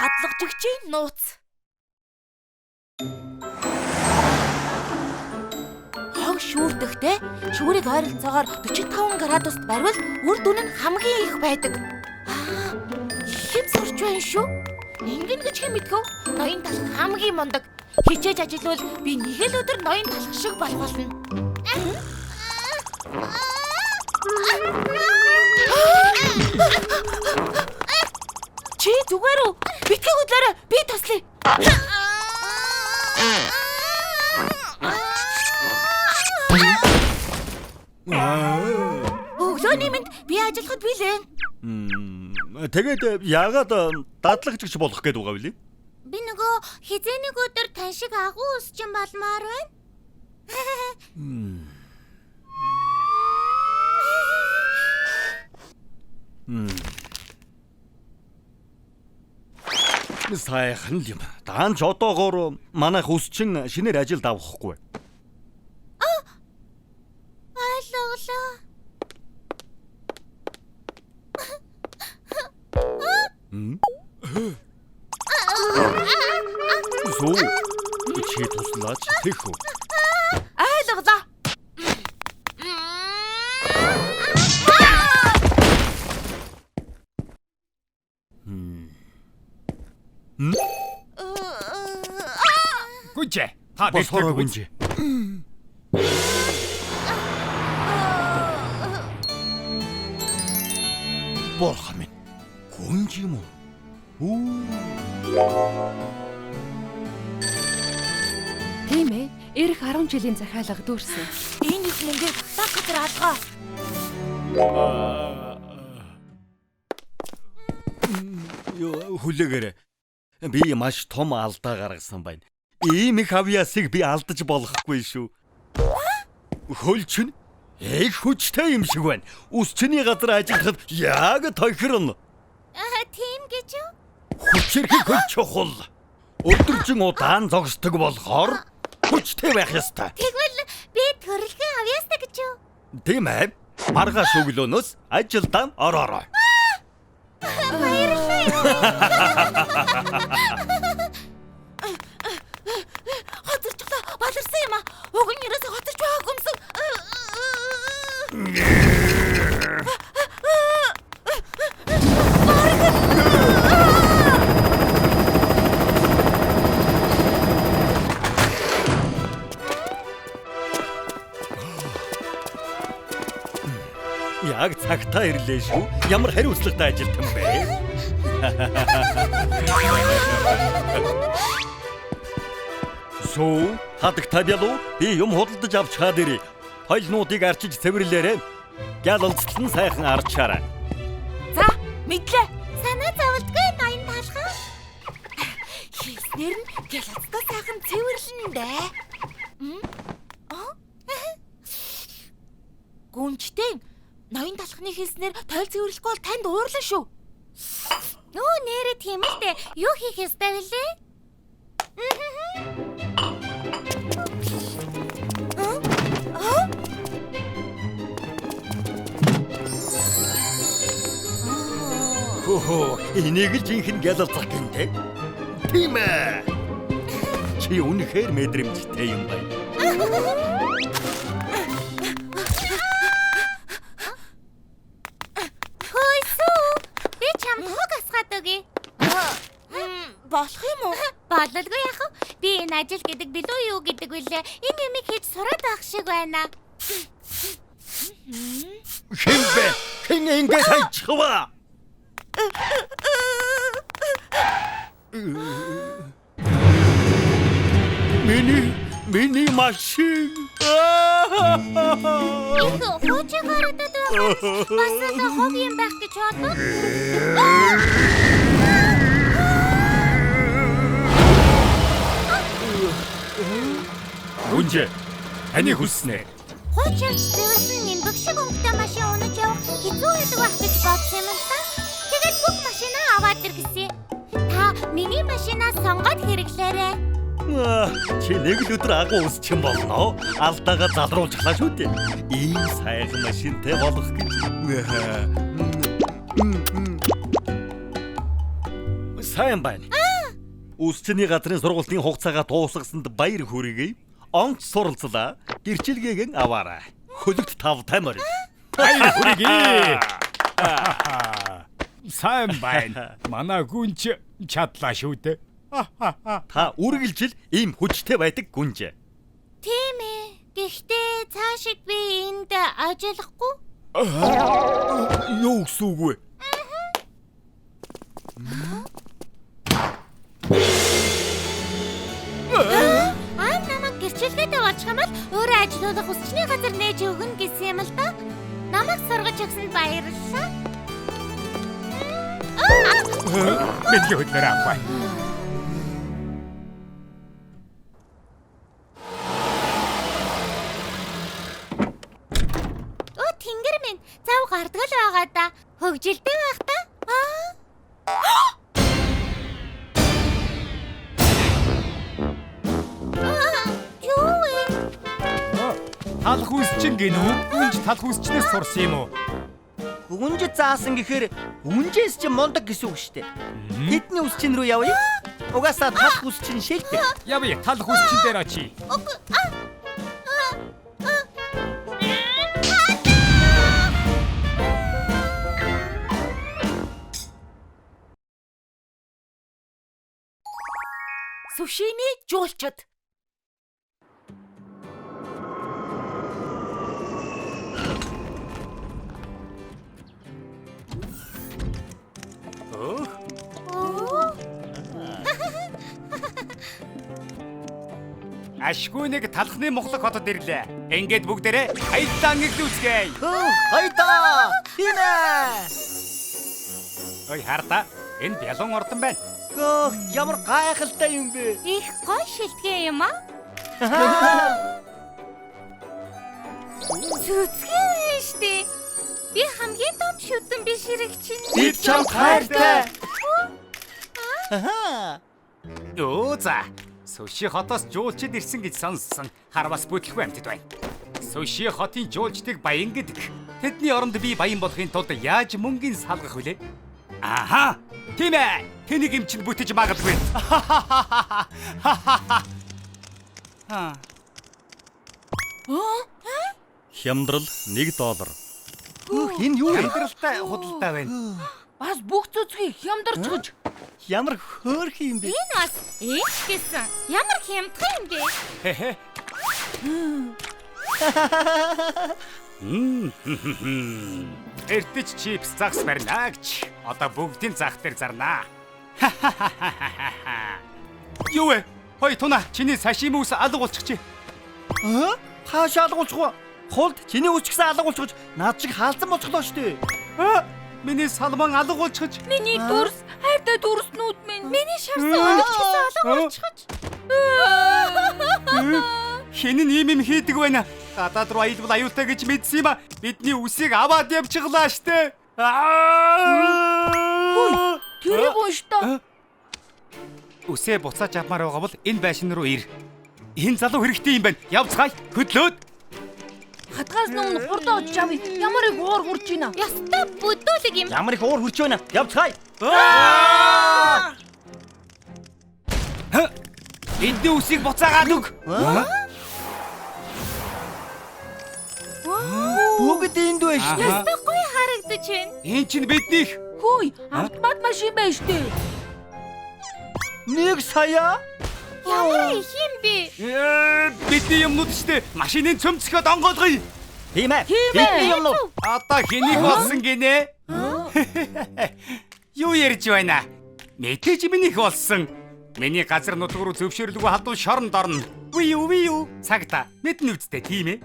Дадлагжигчийн нууц. Хог шүүрдэхдээ шүүрийг ойролцоогоор 45 градуст баривал үр дүн нь хамгийн их байдаг. Аа, их юм сурч байна шүү. Ингэнэ гэж хэн мэдгэв? Ноён талх хамгийн мундаг. Хичээж ажиллавал би нэг л өдөр ноён талх шиг болох болно. Чи зүгээр үү? Битгий хөдлөөрэй. Би туслая. Өглөөний мэнд би ажиллахад билээ. Тэгээд яагаад дадлагжигч болох гээд байгаа вэ? Би нөгөө хизээ нэг өдөр тань шиг агуу өсчин болмоор байна. Сайхан л юм. Даанч одоогоор манайх өсчин шинээр ажилд авахгүй. Ойлголоо. Сүү. Чи туслаач тэхүү. Ойлголоо. Гүнжээ. Та Босороо бэлтгэв гүнжээ. Бурхан минь. Гүнж юм уу? Үү. Тийм ээ. Ирэх 10 жилийн захиалга дүүрсэн. Энэ их мөнгийг баг газар алгаа. Юу, Хүлээгээрэй. Би маш том алдаа гаргасан байна. Ийм их авьяасыг би алдаж болохгүй шүү. Хөлч нь их хүчтэй юм шиг байна. Үсчний газар ажиллахад яг тохирно. Аа, тийм гэж үү? Хүчирхэг хөл чухал. Өдөржин удаан зогсдог болохоор хүчтэй байх ёстой. Тэгвэл би төрөлхөн авьяастай гэж үү? Тийм ээ. Маргааш өглөөнөөс ажилдаа ороорой. Хоцорчлоо. Баларсан юм аа. Уг нь ерөөсөө хоцорч байгаагүй юмсан. Яг цагтаа ирлээ шүү. Ямар хариуцлагатай ажилтан бэ? Сүү, хадагтай бялуу би юм худалдаж авч хаад ирье. Хоёлнуудыг арчиж цэвэрлээрэй. Гялалцал нь сайхан арчаарай. За, мэдлээ. Санаа зовлтгүй ноён талхан. Хийснээр нь гялацтай сайхан цэвэрлэн дээ. М? Аа? Гүнжтэй ноён талхны хийснээр тойл цэвэрлэхгүй бол танд уурлаа шүү. Нөө нэрэ тийм л дээ. Юу хийх ёстой вүлээ? Хөө, энийг л жинхэнэ гялалзах гэнтэй. Тийм ээ. Чи үнэхээр мэдрэмжтэй юм байна. Хөөсөө. Би чамд хог асгаад өгье. Болох юм уу? Бололгүй яах вэ? Би энэ ажил гэдэг билүү юу гэдэг вүлээ. Энэ юмыг хийж сураад байх шиг байна. Хэн бэ? Хэн ингэж хайчихва? Миний машин. Их хуучин харагдаад байх. Бас л хог юм байх гэж бодлоо. Гүнжээ. Таны хүснэ. Хуучирч зэвэрсэн нимбэг шиг өнгөтэй машин унаж явах хэцүү байдаг байх гэж бодсон юм л та. Тэгээд бүх машинаа аваад ир гэсэн. Та миний машинаа сонгоод хэрэглээрэй. Аа, Чи нэг л өдөр агуу өсчин болно. Алдаага залруулчихлаа шүү дээ. Ийм сайхан машинтай болох гэж. Сайн байна. Үсчний газрын сургалтын хугацаагаа дуусгасанд баяр хүргэе. Онц суралцлаа. Гэрчилгээгэн аваарай. Хөлөгт 5 морил. Баяр хүргэе. Сайн байна. Манай гүнж чадлаа шүү дээ. Та үргэлжил ийм хүчтэй байдаг гүнж. Тийм ээ. Гэхдээ цаашид би энд ажиллахгүй. Юу гэсэн үг вэ? Аа, намайг гэрчилгээтэй болчих юм бол өөрөө ажилуулах үсчний газар нээж өгнө гэсэн юм л да. Намайг сургаж өгсөнд баярлалаа. Бидний хөдлөөр авах. Өө, тэнгэр минь зав гардаг л байгаа да. Хөгжилтэй байх та. Аа. Юу вэ? Талх үсчин гинүү? Гүнж талх үсчнээс сурсан юм уу? Гүнж заасан гэхээр үнжээс чи мундаг гэсэн үг шүү дээ. Тэдний үсчин рүү явъя. Угаасаа талх үсчин шилдэг. Явъя, талх үсчин дээр очие. Үгүй. Сүшиний жуулчид. Ашгүй нэг талхны мухлаг хотод ирлээ. Ингээд бүгдээрээ аяллаа нэглүүцгээе. Хайда! Тийм ээ. Ой хардаа, энэ бялуун ордон байна. Хөөх, ямар гайхалтай юм бэ? Их гоё шилтгэ юм аа. Зүцгэн штэ. Би хамгийн том шүтэн биш хэрэг чинь. Бид чамд хайртай. Аха. Өө за. Сүши хотоос жуулчид ирсэн гэж сонссон. Харвас бүтлэхгүй амьтад байна. Сүши хотын жуулчдыг баян гэдэг. Тэдний оронд би баян болохын тулд яаж мөнгөний салгах вүлээ? Аха. Тийм ээ. Тэнийг юм чинь бүтэж магадгүй. Аа. Хямдрал $1. Хөөх, энэ юу вэ? Хямдралтай худалдаа байна. Бас бүх цэцгийг хямдарчгаж. Ямар хөөрхөн юм бэ? Энэ бас ээч гэсэн. Ямар хямдхан юм бэ? Хэ. Эртэж чипс загс барина гэж. Одоо бүгдийн зах дээр зарнаа. Юу вэ? Хой туна, чиний сашими ус алга болчихжээ. Аа? Хаашаа алга болчих вэ? Хулд чиний ус ч гэсэн алга болчихож над шиг хаалцсан болчихлоо шүү дээ. Аа? Миний салман алга болчихож. Миний дүрс, хайртай дүрснүүд минь. Миний шарсан өнөч гэсэн алга болчихож. Хэн нь ийм юм хийдэг байна? Гадаад руу аялбал аюултай гэж мэдсэн юм а. Бидний үсийг аваад явчихлаа штэ. Аа! Тэрийг унш та. Үсээ буцааж авмаар байгаа бол энэ байшин руу ир. Энэ залуу хэрэгтэй юм байна. Явцгаая. Хөдлөөд. Хатгаас өмнө хурдан очиж авъя. Ямар их уур хурж байна. Ястай бүдүүлэг юм. Ямар их уур хурж байна. Явцгаая. Бидний үсийг буцаагаад өг. Бүгд энд байна шүү дээ. Ястай гоё харагдаж байна. Энэ чинь биднийх. Хөөй, автомат машин байна штэ. 1 сая. Ямар их юм бэ? Бидний юмнууд штэ. Машины цөмцгөөд онгойлгоё. Тийм ээ. Тийм ээ. Бидний юмнууд. Одоо хэнийг болсон гинэ? Юу ярьж байна? Мэдээж минийх болсон. Миний газар нутг руу зөвшөөрлгүй халдвал шоронд орно. Вүү вүү. Цагта мэднэ үсттэй тийм ээ.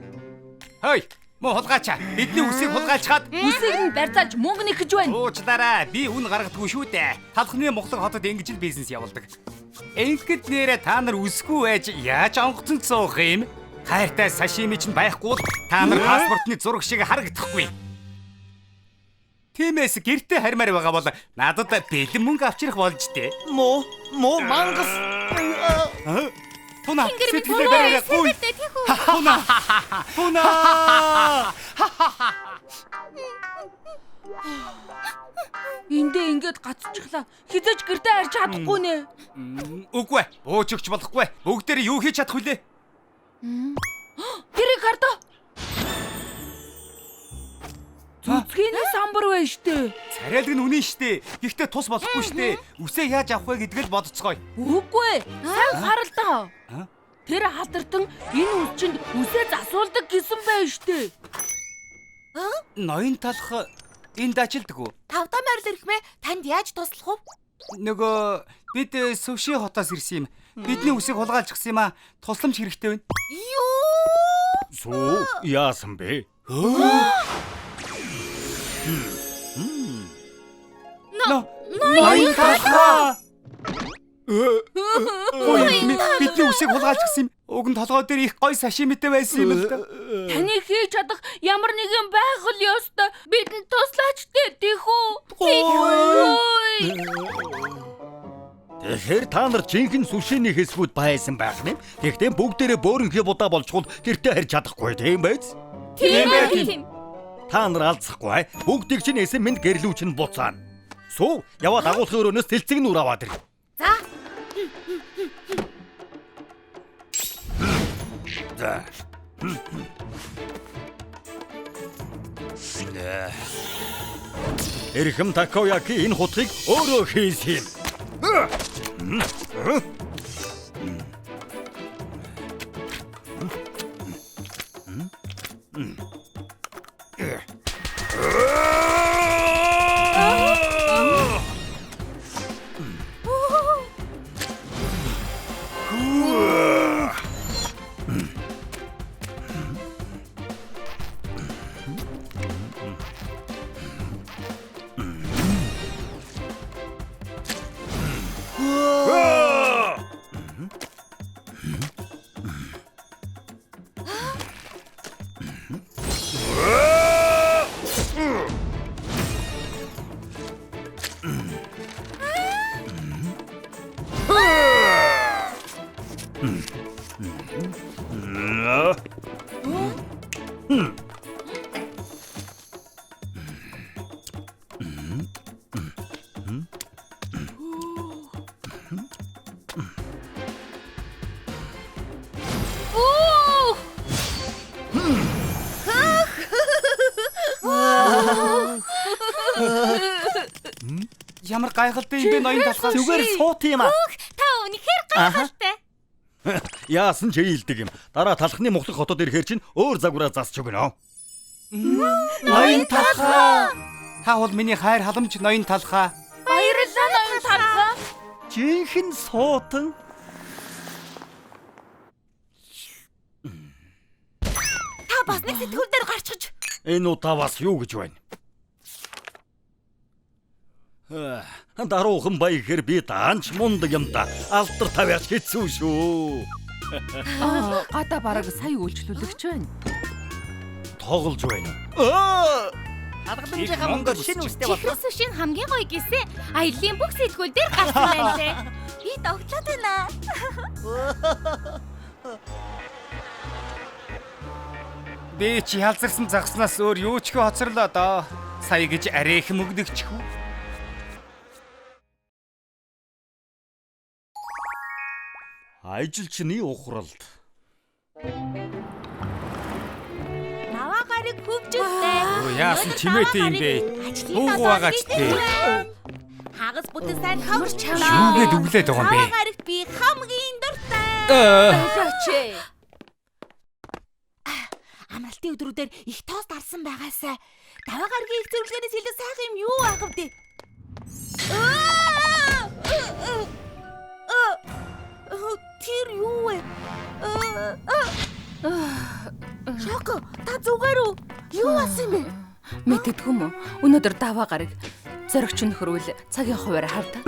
Хой, муу хулгайчаа. Бидний үсийг хулгайлчхаад Үсийг нь барьцаалж мөнгө нэхэж байна. уучлаарай. Би үн гаргадаггүй шүү дээ. Талхны мухлаг хотод ингэж л бизнес явуулдаг. Ингээд нэрэ та нар үсгүй байж яаж онгоцонд суух юм? Хайртай сашими чинь байхгүй бол та нар паспортны зураг шиг харагдахгүй. Тиймээс гэртээ хармаар байгаа бол надад бэлэн мөнгө авчрах болж дээ. Муу, муу мангас. Туна Тэнгэр минь сэтгэлээ бариарай гуй. Сэтгэлтэй тийхүү. Туна. Туна. Эндээ ингээд гацчихлаа. Хизээж гэртээ харж чадахгүй нэ. Үгүй ээ. Бууж өгч болохгүй. Бүгдээрээ юу хийж чадах вүлээ? Тэрийг хардаа. Зүцгийн самбар байна штэ. Царайлаг нь үнэн штэ. Гэхдээ тус болохгүй штэ. Үсээ яаж авах вэ гэдгийг л бодцгоё. Үгүй ээ. Сайн харал даа. Тэр халтартан энэ үсчинд үсээ засуулдаг гэсэн байна штэ. Ноён талх энд ажилдаг уу? Тавдаа морил ирэхмээ танд яаж туслах вэ? Нөгөө бид Сүши хотоос ирсэн юм. Бидний үсийг хулгайлчихсан юм аа. Тусламж хэрэгтэй байна. Юу? Сүү яасан бэ? Ноён талхаа. Ой, бидний үсийг хулгайлчихсан юм. Уг нь толгой дээр их гой сашимитэй байсан юм л да. Таны хийж чадах ямар нэгэн байх л ёстой. Бидэнд туслаач дээ, тэхүү. Тэгэхээр та нар жинхэнэ сүшиний хэсгүүд байсан байх нь. Тэгэхдээ бүгдээрээ бөөрөнхий будаа болчвол гэртээ харж чадахгүй тийм биз? Тийм ээ, тийм. Та нар алзахгүй. Бүгдийг чинь эсэн минь гэрлүү чинь буцаана. Сүү, яваад агуулгын өрөөнөөс тэлцэг нүр аваад ир. За. За. Эрхэм Такояки энэ хутгийг өөрөө хийсэн юм. Ямар гайхалтай юм бэ ноён талхаа. Зүгээр суут юм аа. Та үнэхээр гайхалтай. Яасан ч хийлдэг юм. Дараа талхны мухлах хотод ирэхээр чинь өөр загвараа засч өгнө. Ноён талхаа. Та бол миний хайр халамж ноён талхаа. Баярлалаа ноён талхаа. Жинхэнэ суутан. Та бас нэг сэтгүүл дээр гарчиж. Энэ удаа бас юу гэж байна? Даруухан бай гэхээр би даанч мундаг юм да. Алдар тавиач хэцүү шүү. Гадаа бараг сая үйлчлүүлэгч байна. Тоглож байна. Хадгаламжийнхаа мөнгөөр шинэ үстэй боллоо. Чихэр сүшин хамгийн гоё гэсэн аяллаа бүх сэтгүүл дээр гарсан байна лээ. Би догтлоод байна. Би чи ялзарсан загснаас өөр юу ч хөө хоцорлоо доо. Сая гэж арай их мөгдөгчхүү. Ажилчны ухралт. Даваа гараг хөвжөлтэй. Өө яасан чимээтэй юм бэ? Буугу байгаач тээ. Хагас бүтэн сайн хавар чамаа. Юугээд өглөөд байгаа юм бэ? Даваа гарагт би хамгийн дуртай. Болооч ээ. Амралтын өдрүүдээр их тост арсан байгаасай. Даваа гарагийн их зөвлөгөөнөөс илүү сайхан юм юу аах вэ? Тэр юу вэ? Шоко, та зүгээр үү? Юу болсон юм бэ? Мэддэггүй юм уу? Өнөөдөр даваа гараг зоригч нөхөрвөл цагийн хуваарь хавда.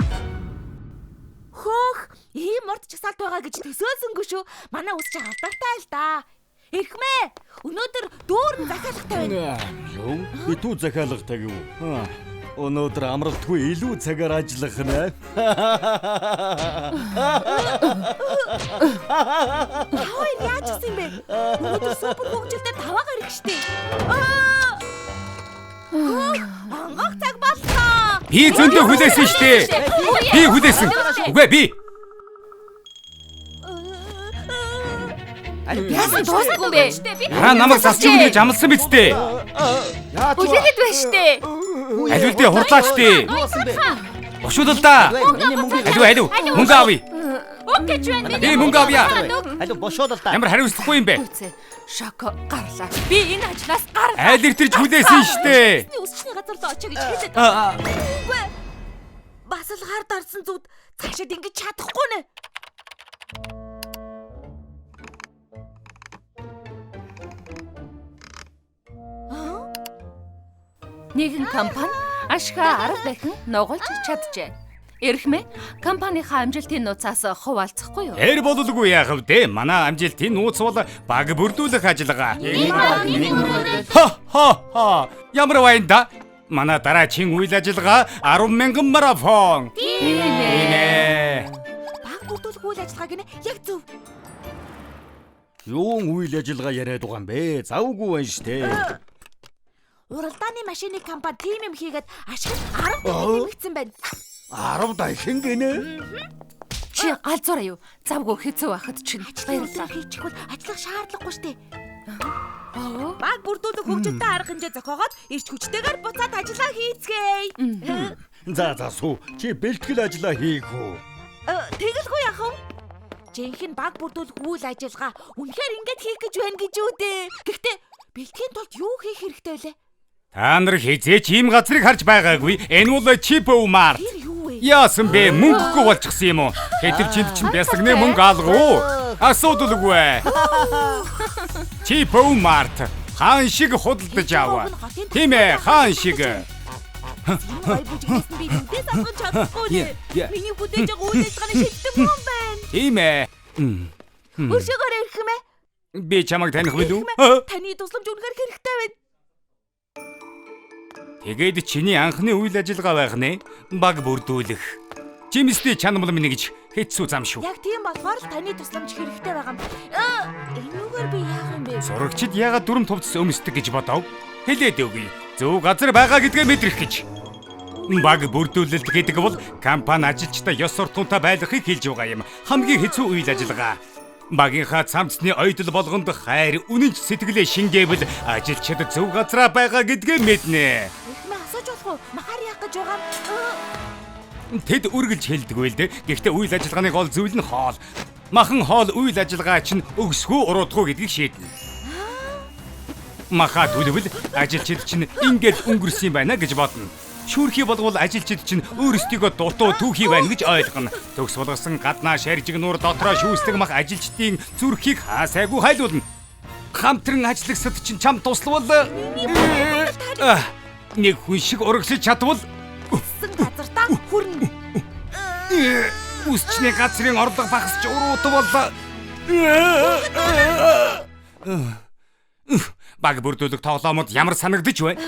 Хөөх, ийм урт жагсаалт байгаа гэж төсөөлсөнгүй шүү. Манай үс чи алдартай л да. Эрхмээ, өнөөдөр дүүрэн захиалгатай байна. Юу? Битүү захиалгатай гэв үү? Өнөөдөр амралтгүй илүү цагаар ажиллах нэ. Таваа яаж гисэн бэ? Өнөөдөр супер хөгжилтэй даваа гараг штэ. Хөөх, Би зөндөө хүлээсэн шүү дээ. Би хүлээсэн. Үгүй би. Яасан дуусгүй юм бэ? Та намайг засч өгнө гэж амласан биз дээ. Хүлээгээд байна штэ. Алив дээ хурлаач дээ. Бошуулал да. Алив алив мөнгө авъя. Өг гэж байна. Би мөнгө авъя. Алив бошуулал да. Ямар хариуцлагагүй юм бэ? Шоко гарлаа. Би энэ ажлаас гарлаа. Айл иртэрч хүлээсэн шүү дээ. Өсчний газар руу очие гэж хэлээд. Үгүй. Бас л хар дарсан зүуд цаашаад ингэж чадахгүй нэ. Нэгэн компани ашгаа 10 дахин нугалж чаджээ. Эрхмээ компанийнхаа амжилтын нууцаас хуваалцахгүй юу? Тэр бололгүй яах вэ? Манай амжилтын нууц бол баг бүрдүүлэх ажиллагаа. Ха ха ха. Ямар байна да? Манай дараагийн үйл ажиллагаа 10,000 марафон. Тийм ээ. Баг бүрдүүлэх үйл ажиллагаа гинэ яг зөв. Юун үйл ажиллагаа яриад байгаа юм бэ? Завгүй байна штэ. Уралдааны машины компани тийм юм хийгээд ашиг нь 10 дахин нэмэгдсэн байна. 10 дахин гинэ? Чи галзуураа юу? Завгүй хэцүү байхад чинь. Баярлалаа. Хийчихвэл ажиллах шаардлагагүй штэ. Баг бүрдүүлэх хөгжилтэй арга хэмжээ зохиогоод ирч хүчтэйгээр буцаад ажиллаа хийцгээе. За за сүү. Чи бэлтгэл ажиллаа хийх үү? Тэгэлгүй яах вэ? Жинхэнэ баг бүрдүүлэх үйл ажиллагаа үнэхээр ингэж хийх гэж байна гэж үү дээ. Гэхдээ бэлтгэхийн тулд юу хийх хэрэгтэй вэ? Та нар хэзээ ч ийм газрыг харж байгаагүй. Энэ бол Чипо Март. Тэр юу вэ? Яасан бэ? Мөнгөгүй болчихсон юм уу? Хэтэв чинд чинь бясагны мөнгө алгав. Асуудалгүй. Чипо Март хаан шиг худалдаж ав. Тийм ээ, хаан шиг. Энэ гой бүжигнээс би нүдээс алгаж чадахгүй нэ. Миний хүлээж байгаа үйл ажиллагааны шилтэн мөн байна. Тийм ээ. Өршөөгөөр ирэх юм ээ. Би чамайг таних билүү? Таны тусламж үнэхээр хэрэгтэй байна. Тэгээд чиний анхны үйл ажиллагаа байх нэ. Баг бүрдүүлэх. Жимсний чанмал минь гэж хэцүү зам шүү. Яг тийм болохоор л таны тусламж хэрэгтэй байгаа юм. Энүүгээр би яах юм бэ? Зурагчид яагаад дүрм тувцас өмсдөг гэж бодов? Хэлээд өгье. Зөв газар байгаа гэдгээ мэдрэх гэж. Баг бүрдүүлэлт гэдэг бол компани ажилчдаа ёс суртахуунтай байлгахыг хэлж байгаа юм. Хамгийн хэцүү үйл ажиллагаа. Багийнхаа цамцны ойдол болгонд хайр, үнэнч сэтгэлээ шингээвэл ажилчид зөв газраа байгаа гэдгээ мэднэ. Эхмээ асууж болох уу? Махаар яах гэж байгаа юм? Тэд үргэлж хэлдэггүй л дээ. Гэхдээ үйл ажиллагааны гол зүйл нь хоол. Махан хоол үйл ажиллагаа чинь өгсгөө уруудгүй гэдгийг шийднэ. Маха төлөвл ажилчид чинь ингээд өнгөрсөн юм байна гэж бодно. Шүүрхий болвол ажилчид чинь өөрсдийгөө дутуу түүхий байна гэж ойлгоно. Төгс болгосон гаднаа шаржиг нуур дотроо шүүслэг мах ажилчдын зүрхийг хаасайгүй хайлуулна. Хамтран ажиллагсад чинь чам туславал нэг хүн шиг урагшиж чадвал Үссэн газартаа хүрнэ. Үсчний газрын орлого багасч уруудвал баг бүрдүүлэх тоглоомод ямар санагдаж вэ?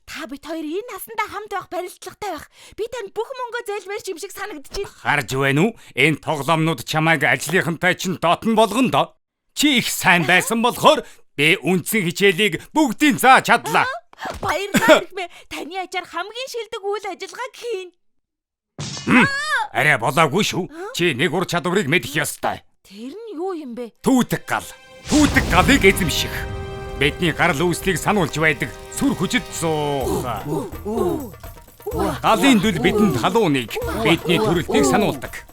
Та бид хоёр энэ насандаа хамт байх барилдлагатай байх. Би танд бүх мөнгөө зээлмээр юм шиг санагдаж байна. Харж байна уу? Энэ тоглоомнууд чамайг ажлынхантай чинь дотн болгоно доо. Чи их сайн байсан болохоор би үндсэн хичээлийг бүгдийг зааж чадлаа. Баярлалаа хэрмээ. Таны ачаар хамгийн шилдэг үйл ажиллагааг хийн. Арай болоогүй шүү. Чи нэг ур чадварыг мэдэх ёстой. Тэр нь юу юм бэ? Түүдэг гал. Түүдэг галыг эзэмших. Бидний гарал үүслийг сануулж байдаг сүр хүчит зуух. Галын дүл бидэнд халууныг, бидний төрөлтийг сануулдаг.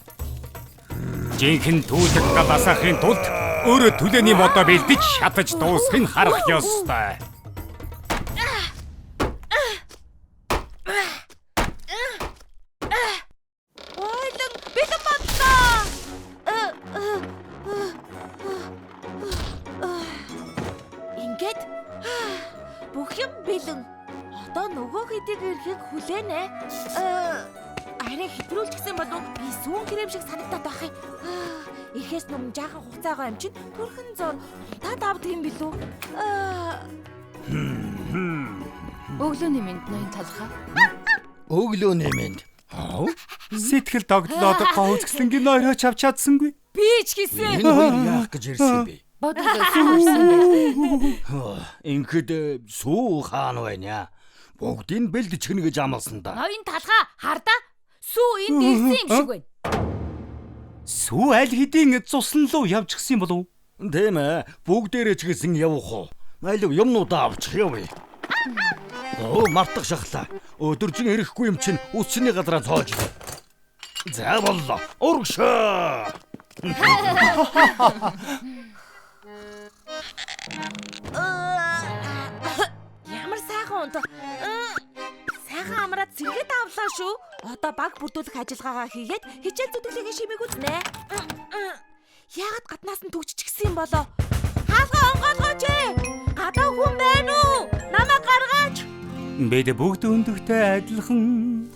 Жинхэнэ түүдэг гал асаахын тулд өөрөө түлээний модоо бэлдэж шатаж дуусахыг харах ёстой. Ойлон бэлэн боллоо. Ингээд бүх юм бэлэн. Одоо нөгөө хэдийг ирэхийг хүлээнэ. Арай хэтрүүлчихсэн болов би сүүн крем шиг санагдаад байх юм. Ихээс нүм жаахан хугацаагаа юм чинь төрхөн зур унтаад авдаг юм билүү? Өглөөний мэнд ноён талхаа. Өглөөний мэнд. Сэтгэл догдлоод гоцгслэнгийн нойроо чавч чадсангүй. Би ч гэсэн. Энэ хоёр яах гэж ирсэн юм бэ? Бодол сүүрсэн бэ. Ингээд сүү хаана байна? Бүгдийг бэлдчихнэ гэж амласан да. Ноён талгаа хардаа. Сүү энд ирсэн юм шиг байна. Сүү аль хэдийн цусан руу явчихсан юм болов уу? Тийм ээ. Бүгдээрээ ч гэсэн явах уу? Алив юмнуудаа авчих явъя. Оо, мартах шахлаа. Өдөржин ирэхгүй юм чинь үсчний газараа цоож. За боллоо. Урагшаа. Ямар сайхан унт. Сайхан амраад сэргээд авлаа шүү. Одоо баг бүрдүүлэх ажиллагаагаа хийгээд хичээл зүтгэлийн шимийг үзнэ. Яагаад гаднаас нь түгжчихсэн юм болоо? Хаалгаа онгойлгооч ээ. Гадаа хүн байна уу? Намайг гаргаач. Бид бүгд өндөгтэй адилхан.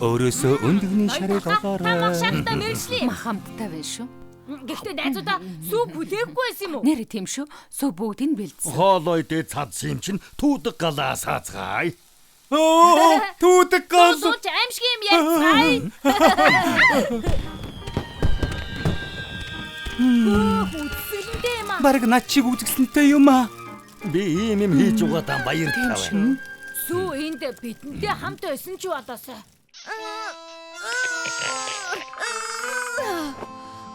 Өөрөөсөө өндөгний шарыг Та магшаахтаа мэрэгжлийн. Мах амттай байна шүү. Гэхдээ найзуудаа сүү хүлээхгүй байсан юм уу? Нэр тийм шүү. Сүү бүгдийг нь бэлдсэн. Хоолой дээд цадсан юм чинь түүдэг галаа саацгаая. Оо, түүдэг гал. Сууж аимшиг юм ярьцгаая. Үзэсгэлэнтэй юм аа. Бараг над чиг үзэсгэлэнтэй юм аа. Би ийм юм хийж угаадаа баяртай байна. Сүү энд бидэнтэй хамт байсан ч болоосой.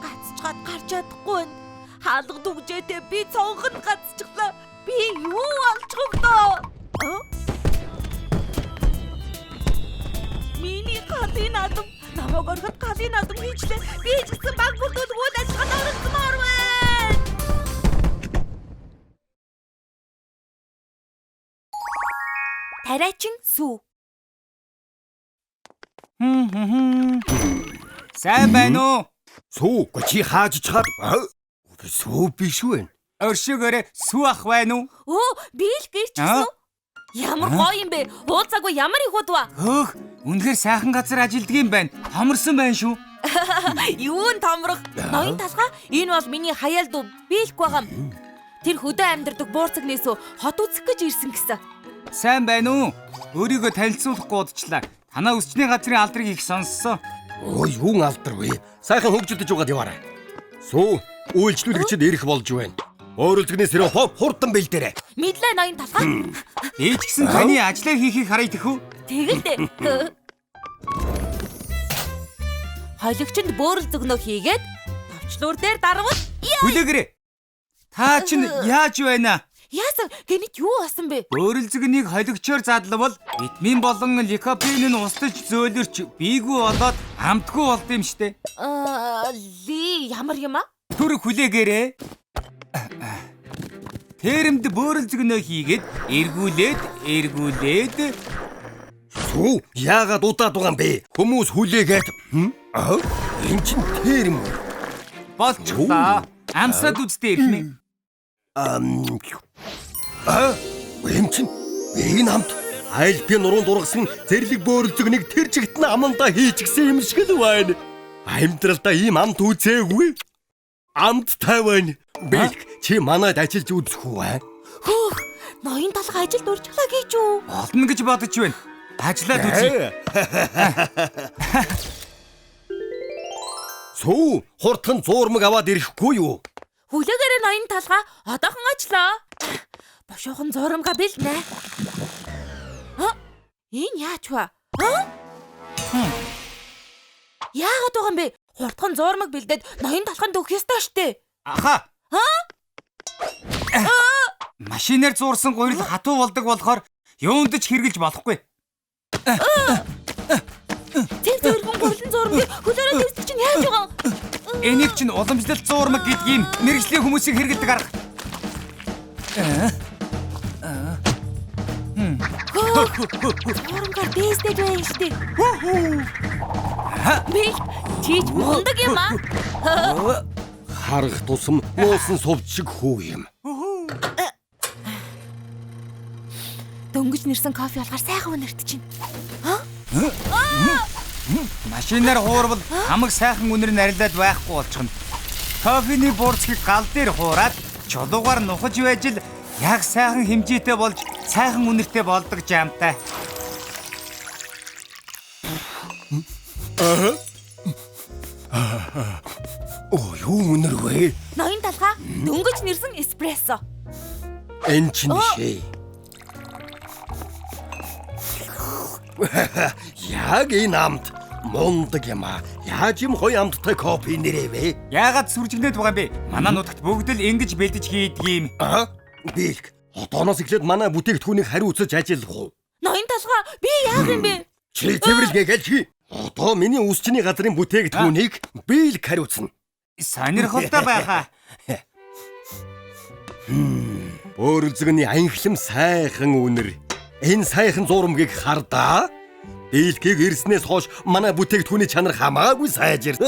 Гацчгаад гарч чадахгүй байна. Хаалга дүгжээтэй би цонхонд гацчихлаа. Би юу олчих вэ доо? Миний галын наадам намайг орхид галын наадам хийчлээ. Би ч гэсэн баг бүрдүүлэх үйл ажиллагаанд оролцмоор байна. Тариачин сүү. Сайн байна уу? Сүү, чи хааж чаад. Би сүү биш үү? Өршөөгөөрэй сүү ах байна уу? Өө, би л гэрчсэн үү? Ямар гоё юм бэ? Уулзаагүй ямар их удва. Хөөх, үнэхээр сайхан газар ажилддаг юм байна. Томорсон байна шүү. Юун томрох? Ноён талгаа энэ бол миний хаяал дүү биелэх байгаам. Тэр хөдөө амьдардаг буурцагнээс хот үзэх гэж ирсэн гэсэн. Сайн байна уу? Өөрийгөө танилцуулахгүй удчлаа. Танаа өсчний газрын алдрыг их сонссон. Ой, юун алдар вэ? Сайхан хөгжилдөж угаад яваарай. Сүү, үйлчлүүлэгчид ирэх болж байна. Өөрөлдгөний сиропо хурдан бэлдээрэй. Мэдлээ ноён талгаа. Ээж гисэн таны ажлаа хийхийг харъя тэхүү. Тэгэлдэ. Холигчинд бөөрөл зөгнөө хийгээд товчлуур дээр дарвал Хүлээгээрэй. Та чинь яаж байна? Яасан гэнэт юу болсон бэ? Бөөрөл зөгнийг холигчоор задлавал витамин болон ликопин нь устж зөөлөрч бийгүү болоод амтгүй болд юм штэ. Ли ямар юм а? Түр хүлээгээрэй. Тэрэмд бөөрөл зөгнөө хийгээд эргүүлээд эргүүлээд Сүү, яагаад удаад байгаа юм бэ? Хүмүүс хүлээгээд. Аа, энэ чинь тэр юм уу? Болчихлоо. Амсаад үсттэй ирэх нэ. Аа, энэ чинь энэ амт альпийн нуруунд ургасан зэрлэг бөөрөлзөгнийг тэр чигт нь амандаа хийчихсэн юм шиг л байна. Амьдралдаа ийм амт үзээгүй. Амттай байна. Бэлг, чи манайд ажиллаж үзэх үү? Аа? Хөөх, ноён талгаа ажилд урьдчилаа гэж үү? Болно гэж бодож байна. Ажиллаад үзье. Сүү, хурдхан зуурмаг аваад ирэхгүй юу? Хүлээгээрээ ноён талгаа одоохон ажиллаа. Бошуухан зуурмага бэлнэ. А? Энэ яаж вэ? А? Яагаад байгаа юм бэ? Хурдхан зуурмаг бэлдээд ноён талханд өгөх ёстой штэ. Аха. Машинаар зуурсан гурил хатуу болдог болохоор юунд ч хэрглэж болохгүй. Цэв зөөргөн гурилан зуурмагийг хөлөөрөө дэвсдэг чинь яаж байгаа юм? Энийг чинь уламжлалт зуурмаг гэдгийг мэргэжлийн хүмүүсийг хэрэглэдэг арга. Зуурмагаар дээстэй байх штэ. Бэл чийч мундаг юм аа. Харах тусам нуусан сувд шиг хүү юм. Дөнгөж нэрсэн кофе болохоор сайхан үнэрт чинь. Машинаар хуурвал хамаг сайхан үнэр нь арилаад байхгүй болчихно. Кофений буурцгийг гал дээр хуураад чулуугаар нухаж байж л яг сайхан хэмжээтэй болж сайхан үнэртэй болдог жамтай. Оо, юу үнэр вэ? Ноён талгаа дөнгөж нэрсэн эспрессо. Энэ чинь биш ээ. Яг энэ амт мундаг юм аа. Яаж юм гоё амттай кофе нэрээ вэ? Яагаад сүржигнээд байгаа юм бэ? Манай нутагт бүгд л ингэж бэлдэж хийдэг юм. Аа? Бэлг. Одооноос эхлээд манай бүтээгдэхүүнийг хариуцаж ажиллах уу? Ноён талгаа би яах юм бэ? Чи цэвэрлэгээ гэлж хий. Одоо миний үсчний газрын бүтээгдэхүүнийг Бэлг хариуцна. Сонирхолтой байхаа. Бөөрөлзгөний анхлам сайхан үнэр. Энэ сайхан зурмгийг хардаа. Бэлгийг ирснээс хойш манай бүтээгдэхүүний чанар хамаагүй сайжир.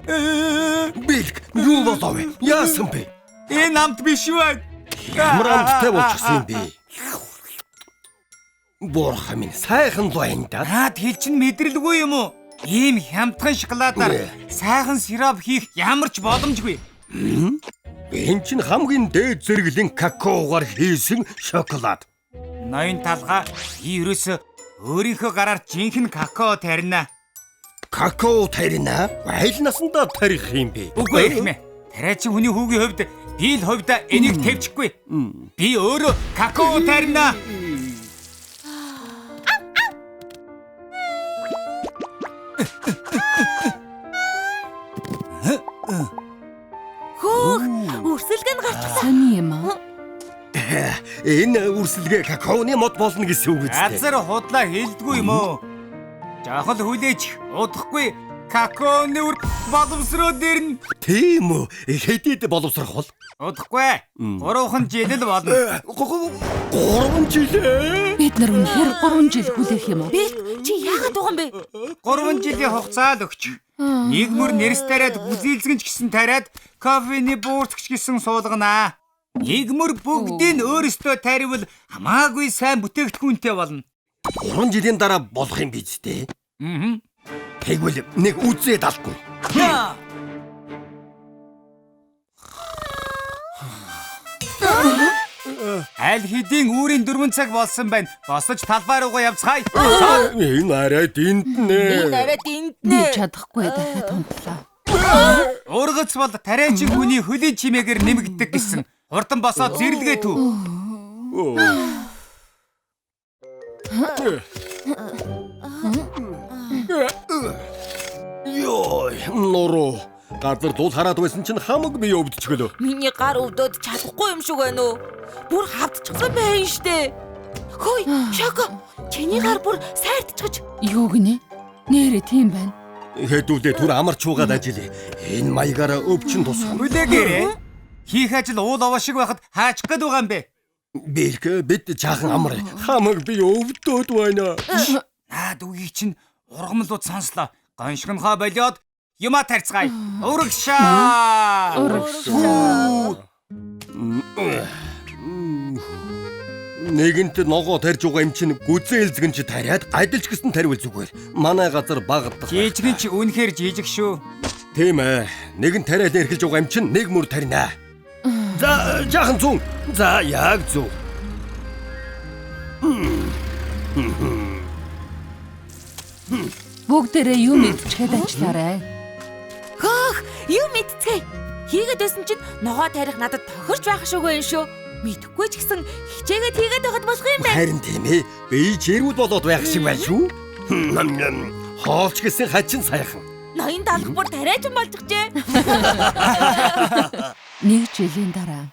Бэлг, юу болов вэ? Яасан бэ? Энэ амт биш үү? Ямар амттай болчихсон юм бэ? Бурхан минь, сайхан л байна да. Наад хэл чинь мэдрэлгүй юм уу? Ийм хямдхан шоколадаар сайхан сироп хийх ямар ч боломжгүй. Энэ чинь хамгийн дээд зэрэглэлийн какаогоор хийсэн шоколад. Ноён талгаа би ерөөсөө өөрийнхөө гараар жинхэнэ какао тарина. Какао тарина? Аль насандаа тарих юм бэ? Үгүй ээ. Тариачин хүний хүүгийн хувьд би л хувьдаа энийг тэвчихгүй. Би өөрөө какао тарина. Хөөх, өрсөлгөн гарчихсан. Сони юм аа. Энэ өрсөлгөө какаоны мод болно гэсэн үг үстэй. Газар худлаа хэлдэггүй юм уу? Жохол хүлээж удахгүй какаоны үр боловсроод ирнэ. Тийм үү? Хэдийд боловсрох бол? Удахгүй. 3 жил л болно. 3 жил ээ? Бид нар үнэхээр 3 жил хүлээх юм уу? Бэлг, чи яагаад байгаа юм бэ? 3 жилийн хугацаа л өгч. Нэг мөр нэрс тариад гүзээлзгэнч гэсэн тариад кофений буурцгч гэсэн суулганаа. Нэг мөр бүгдийг өөрөөсөө таривал хамаагүй сайн бүтээгдэхүүнтэй болно. 3 жилийн дараа болох юм биз дээ? Аа. Тэгвэл нэг үзээд алдна. Аль хэдийн үүрийн 4 цаг болсон байна. Босож талбай руугаа явцгаая. Энэ арай дэнтнэ. Энэ арай Би дэнтнэ. чадахгүй дахиад унтлаа. Ургац бол тариачин хүний хөлийн чимээгээр нэмэгддэг гэсэн. Хурдан босоод зэрлэгээ төв. Йой, нуруу. Газар дул хараад байсан чинь хамаг би өвдчихлөө. Миний гар өвдөд чадахгүй юм шиг байна уу? Бүр хавдчихсан байх штэ. Хөөе, Шоко, чиний гар бүр сайртчихж. Юу гинэ? Нээрээ тийм байна. Хэдүүлээ түр амарч уугаад ажиллая. Энэ маягаараа өвчин тусгана. Хүлээгээрэй. Хийх ажил уул овоо шиг байхад хаачих гээд байгаа юм бэ? Бэлг бид жаахан амар. Хамаг би өвдөд байна. Наад үгийг чинь ургамлууд сонслоо. Гоншгонхоо болиод юмаа тарьцгаая. Урагшаа. Урагшаа. Нэгэнт ногоо тарьж байгаа юм чинь гүзээлзгэн чи тариад гадилч гэсэн таривал зүгээр. Манай газар багадах. Жижигэн чи үнэхээр жижиг шүү. Тийм ээ. Нэгэн тариал эрхэлж байгаа юм чинь нэг мөр тарина. За жаахан зүүн. За яг зөв. Бүгдээрээ юм идчихэд ажиллаарай. Хөөх, юм идцгээе. Хийгээд байсан чинь ногоо тарих надад тохирч байх шиг байна шүү. Мэдэхгүй ч гэсэн хичээгээд хийгээд байхад болох юм байна. Харин тийм ээ. Би чирүүд болоод байх шиг байна шүү. Хоолч гэсэн хачин сайхан. Ноён талах бүр тариачин болчихжээ. Нэг жилийн дараа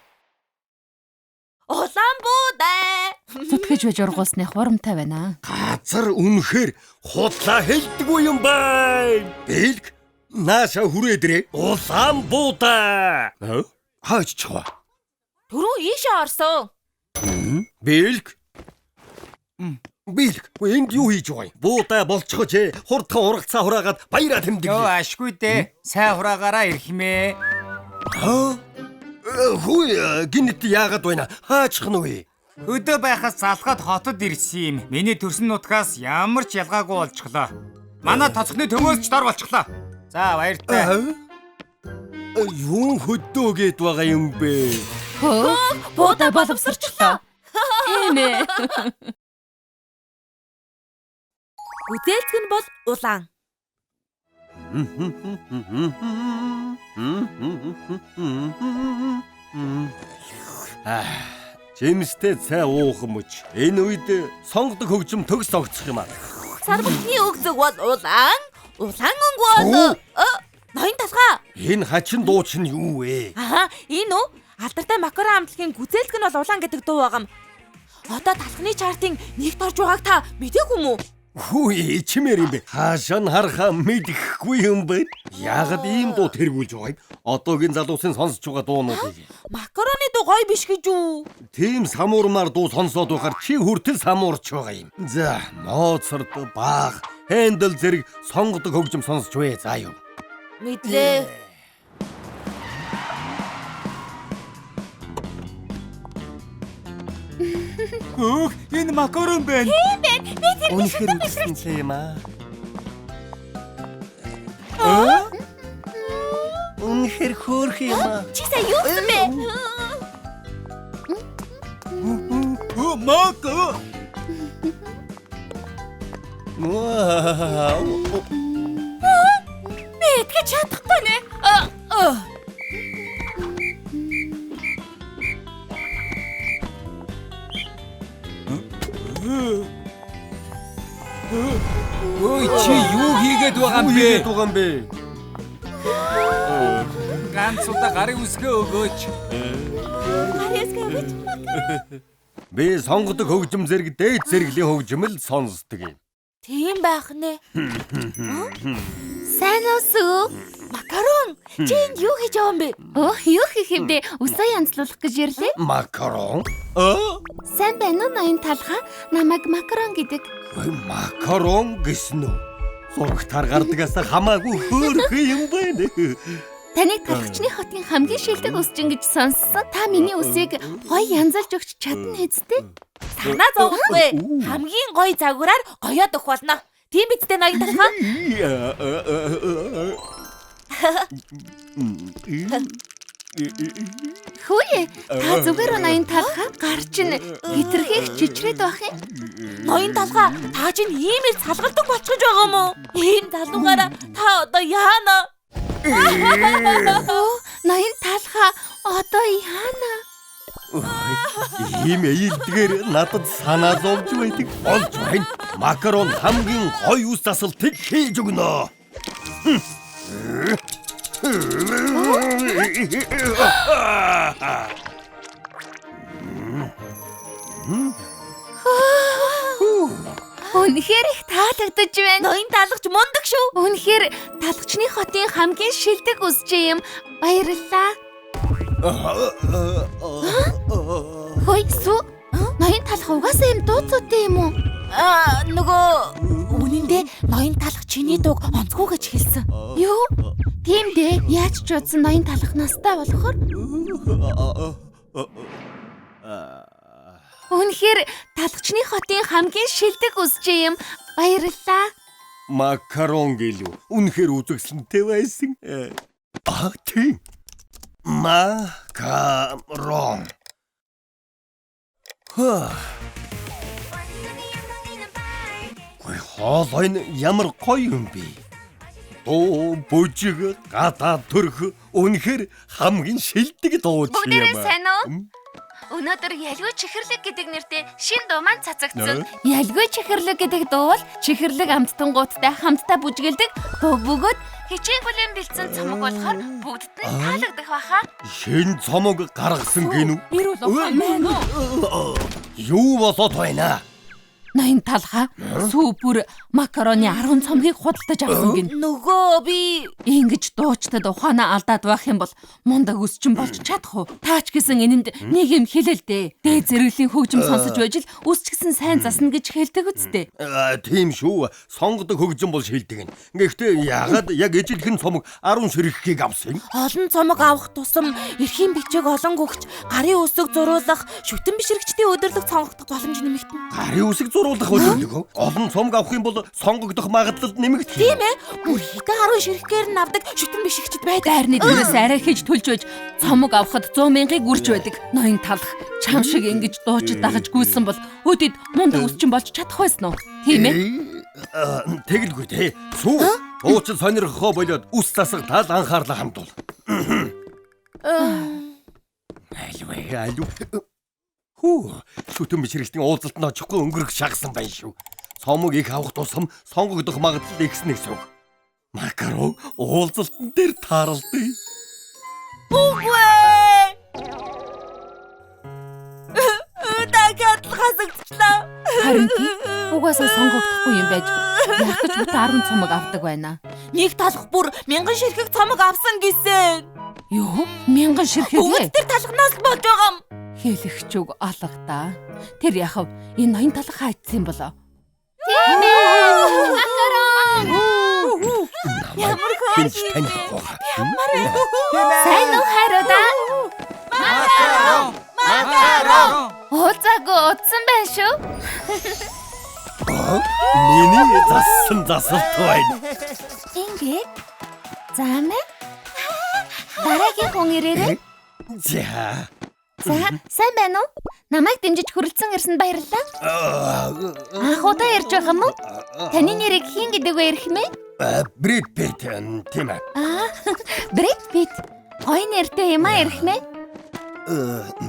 Улаан буудай. зүтгэж байж ургуулсны хурамтай байна. Газар үнэхээр худлаа хэлдэггүй юм байна. Бэлг нааша хүрээд ирээ. Улаан буудай. Хаач чаа. Түрүү ийшээ орсон. Бэлг. Бэлг. Энд юу хийж байгаа юм? Буудай болчихоч ээ. Хурдхан ургацаа хураагаад баяраа Йоо тэмдэглэе. ашгүй дээ. Сайн хураагаараа ирэх мээ. Хүй, гинэт яагаад байна? Хаачих нь вэ? Хөдөө байхаас залхаад хотод ирсэн юм. Миний төрсөн нутгаас ямар ч ялгаагүй болчихлоо. Манай тоцгоны төгөөс ч дор болчихлоо. За баяртай. Юун хөдөө гээд байгаа юм бэ? Хөөх, буудай боловсрчлаа. Тийм ээ. Гүзээлзгэн бол улаан. Жимстэй цай уух мөч. Энэ үед сонгодог хөгжим төгс огцох юм аа. Сарбалтны өг зүг бол улаан, улаан өнгө бол ноён талхаа. Энэ хачин дуу чинь юу вэ? Аха, энэ үү? Алдартай макарон амтлагийн гүзээлэг нь бол улаан гэдэг дуу байгам. Одоо талхны чартын нэгт орж байгааг та мдээгүй юм уу? Хүү ичмээр юм бэ? Хаашаа нь харахаа мэдэхгүй юм бэ? Яагаад ийм дуу тэргүүлж байгаа юм? Одоогийн залуусын сонсож байгаа дуунуудыг. Макароны дуу гоё биш гэж үү? Тийм самуурмаар дуу сонсоод байхаар чи хүртэл самуурч байгаа юм. За, Моцарт, Бах, Хендел зэрэг сонгодог хөгжим сонсч вэ заа юу. Мэдлээ. Хөөх, энэ макарон байна. Тийм байна. Би тэр Үнэхээр үзсэн юм аа. Үнэхээр хөөрхөн юм аа. Чи сая юу гэсэн бэ? Өө, мака. Вау. Би итгэж чадахгүй нэ. Ой, чи юу хийгээд байгаа юм Юу бэ? хийгээд байгаа юм бэ? Ганц удаа гарын үсгээ өгөөч. Гарьясгаа өгөөч. Би сонгодог хөгжим зэрэг дээд зэрэглэлийн хөгжим л сонсдог юм. Тийм байх нэ. Сайн уу сүү? Макарон, чи энд юу хийж байгаа юм бэ? Өөх, юу хийх юм бэ? Үсээ янзлуулах гэж ирлээ. Макарон? Сайн байна уу ноён талхаа? Намайг макарон гэдэг. Ой, макарон гэсэн үү? Зурагтаар гардагаас хамаагүй хөөрхөн юм байна. Таныг талхчны хотын хамгийн шилдэг үсчин гэж сонссон. Та миний үсийг гоё янзалж өгч чадна хэвчтэй. Санаа зовхгүй. Хамгийн гоё загвараар гоёод өгөх болно. Тийм биз дээ ноён талхаа? Хөөе, та зүгээр ноён талхаа гар чинь хитрхийх чичрээд байх юм. Ноён талхаа, та чинь ийм л салгалдаг болчихж байгаа юм уу? Ийм залуугаараа та одоо яана? Өө, ноён талхаа одоо яана? Ийм ээлдгээр надад санаа зовж байдаг. Болж байна. Макарон хамгийн гоё үс засалтыг хийж өгнө. Үнэхээр их таалагдаж байна. Ноён талгач мундаг шүү. Үнэхээр талхчны хотын хамгийн шилдэг үсчин юм. Баярлалаа. Хөөе, сүү. Ноён талх угаасаа юм дуу зүйтэй юм уу? Аа, нөгөө үнэндээ ноён талх чиний дууг онцгүй гэж хэлсэн. Юу? Тийм дээ. Яаж ч утсан ноён талх настай болохоор үнэхээр талхчны хотын хамгийн шилдэг үсчин юм. Баярлалаа. Макарон гэлүү. Үнэхээр үзэсгэлэнтэй байсан. Аа, тийм. Макарон. Хаа. Гой хоолой нь ямар гоё юм бэ? Дуу, бүжиг, гадаа төрх үнэхээр хамгийн шилдэг дууч юм. Бүгдээрээ сайн уу? Өнөөдөр Ялгүй чихэрлэг гэдэг нэртэй шинэ дуу маань цацагдсан. Ялгүй чихэрлэг гэдэг дуу бол чихэрлэг амттангуудтай хамтдаа бүжгэлдэг дуу бөгөөд хичээн хүлээн бэлдсэн цомог болохоор бүгдд нь таалагдах байхаа. Шинэ цомог гаргасан гинүү? Эрүүл ухаан байна уу? Юу болоод байна? Ноён талхаа сүү бүр макароны 10 цомгийг худалдаж авсан гин. Нөгөө би Ингэж дуучтад ухаанаа алдаад байх юм бол мундаг үсчин болж чадах уу? Таач гэсэн энэнд нэг юм хэлэл дээ. Дээд зэрэглэлийн хөгжим сонсож байж л үс ч гэсэн сайн засна гэж хэлдэг үсттэй. Тийм шүү. Сонгодог хөгжим бол шилдэг нь. Гэхдээ яагаад яг ижилхэн цомог 10 ширхгийг авсан юм? Олон цомог авах тусам эрхийн бичиг олон гүгч, гарын үсэг зуруулах, шүтэн бишрэгчдийн өдөрлөг сонгогдох боломж нэмэгдэнэ. Гарын үсэг зуруулах өдөрлөг. Олон цомог авах юм бол сонгогдох магадлал нэмэгдэх. Тийм ээ. Бүр хэдэн 10 ширхгээр нь авдаг шүтэн бишрэгчд байдаг. Дайрны дээрээс арай хийж төлж байж цомог авахд 100 мянгыг үрж байдаг. Ноён талх чам шиг ингэж дуучид дагаж гүйсэн бол өөдөд мундаг үсчин болж чадах байсан уу? Тийм ээ. Тэгэлгүй дээ. Сүү. Уучин сонирхохоо болоод үс засах тал анхаарлаа хандуул. Альвэ, аль. Хүү, шүтэн бишрэлтийн уулзалтанд очихгүй өнгөрөх шагсан байна шүү. Цомог их авах тусам сонгогдох магадлал ихсэн гэсэн үг. Макарон уулзалтан дээр тааралдъя. Үгүй ээ. Дахиад л хасагдчихлаа. Харин тийм угаасаа сонгогдохгүй юм байж яах гэж бүтэн 10 цомог авдаг байна. Нэг талах бүр 1000 ширхэг цомог авсан гэсэн. Юу? 1000 ширхэг Бүгд ээ? тэр талхнаас л болж байгаа юм. Хэлэгч үг алга да. Тэр яхав энэ ноён талах хайцсан юм болоо. Ямар Хинч танихгүй. Сайн уу хайруудаа? Макарон! Макарон! Уулзаагүй удсан байна шүү. Миний зассан засалт байна. Ингээд. За мэ. Дараагийн хүн ирээрэй. За. За, сайн байна уу? Намайг дэмжиж хүрэлцэн ирсэнд баярлалаа. Анх удаа ирж байгаа юм уу? Таны нэрийг хэн гэдэг вэ эрхмээ? Брэд Питт тийм ээ. Аа, Брэд Питт. Гоё нэртэй юм аа эрхмээ.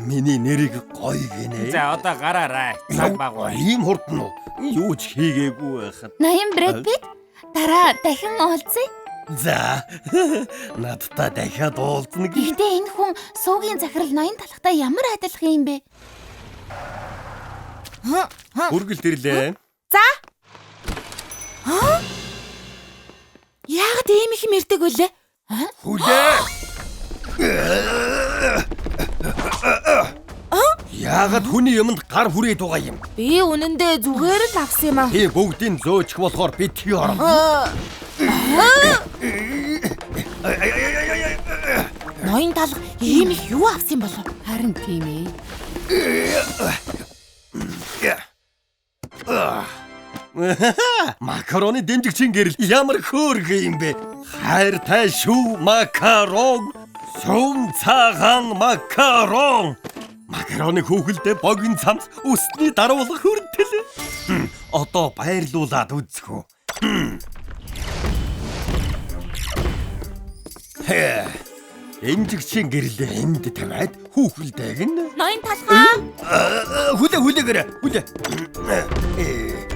Миний нэрийг гоё гинэ. За одоо гараарай. Цаг баггүй. Ийм хурдан уу? Юу ч хийгээгүй байхад. Ноён Брэд Питт дараа дахин уулзъя. За. Надтай дахиад уулзна гэж. Гэхдээ энэ хүн суугийн захирал ноён талхтай ямар адилхан юм бэ? Хүргэлт ирлээ. За. Аа? Яагаад ийм их юм ирдэг вүлээ? Хүлээ. Яагаад хүний юмд гар хүрээд байгаа юм? Би үнэндээ зүгээр л авсан юм аа. Би бүгдийг зөөчих болохоор битгий орно. Ноён талх ийм их юу авсан юм болов? Харин тийм ээ. Макароны дэмжигчийн гэрэл ямар хөөрхөн юм бэ? Хайртай шүү макарон. Сум цагаан макарон. Макароны хүүхэлдэй богино цамц өсний даруулах хүртэл. Одоо баярлуулад үзэх үү. Дэмжигчийн гэрэл энд тавиад хүүхэлдэйг нь Ноён талхаа. хүлээ хүлээгээрэй хүлээ.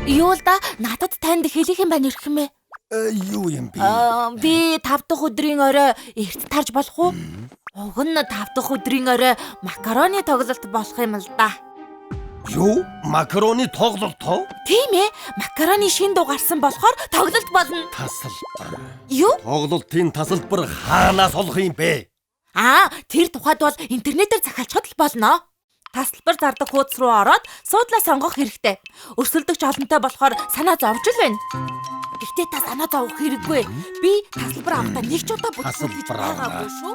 Юу л да надад танд хэлэх юм байна эрхмээ. Юу юм бэ? Аа, би 5 дахь өдрийн орой эрт тарж болох уу? Уг нь 5 дахь өдрийн орой макароны тоглолт болох юм л да. Юу? Макароны тоглолт оо? Тийм ээ, макароны шин дуу гарсан болохоор тоглолт болно. Тасалбар. Юу? Тоглолтын тасалбар хаанаас олох юм бэ? Аа, тэр тухайд бол интернетээр захиалчихад л болно. Тасалбар зардаг хуудас руу ороод суудлаа сонгох хэрэгтэй. Өрсөлдөгч олонтой болохоор санаа зовж л байна. Гэхдээ та санаа зовох хэрэггүй. Би тасалбар авахдаа нэг ч удаа бүтлгүй гэж Тасалбар авна. байгаагүй шүү.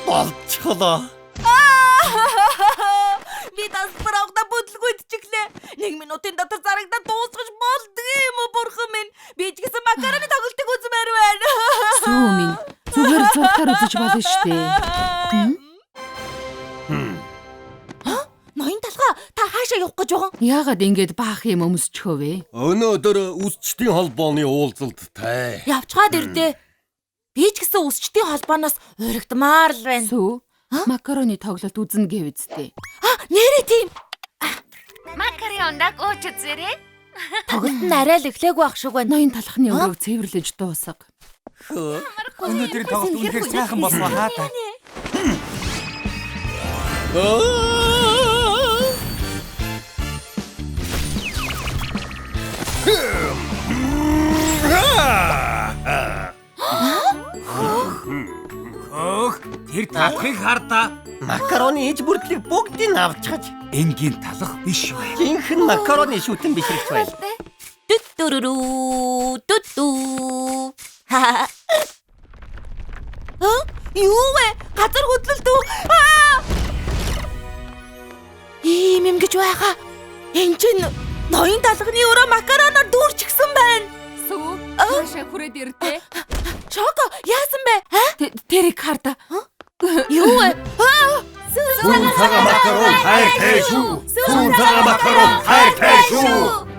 Болчихлоо. Би тасалбар авахдаа бүтлгүй идчихлээ. 1 минутын дотор зарагдаад дуусгаж болдгоо юм уу бурхан минь. Би ч гэсэн макароны тоглолтыг үзмээр байна. Сүү минь зүгээр зургатаар үзэж болно шүү дээ. Ноён талхаа та хаашаа явах гэж байгаа юм? Яагаад ингэж баах юм өмсчихөө вэ? Өнөөдөр үсчдийн холбооны уулзалттай. Явчгаад ирдээ. Би ч гэсэн үсчдийн холбооноос урагдмаар л байна. Сүү макароны тоглолт үзнэ гэвэцтэй. А, нэрээ тийм. Макарондаг ууж үзээрэй. Тоглолт нь арай л эхлээгүй ах шиг байна. Ноён талхны өрөөг цэвэрлэж дуусга. Өнөөдрийн тоглолт үнэхээр сайхан болсон хаа та. Хөөх, тэр талхыг хардаа. Макароны иж бүрдлийг бүгдийг авчихаж Энгийн талах биш байна. жинхэнэ макароны шүтэн бишрэгч байна. Дүт дүрүрүү, дүт дүү. Ха. Юу вэ? Газар хөдлөлт үү? Аа! Ийм юм гэж байгаа. Энд чинь ноён талхны өрөө макароноор дүүрчихсэн байна. Сүү хаашаа хүрээд ирдээ? Чоко, яасан бэ? А? Тэрийг хардаа. Юу вэ? Аа! Сүүн цагаан макарон хайртай шүү. Сүүн цагаан макарон хайртай шүү.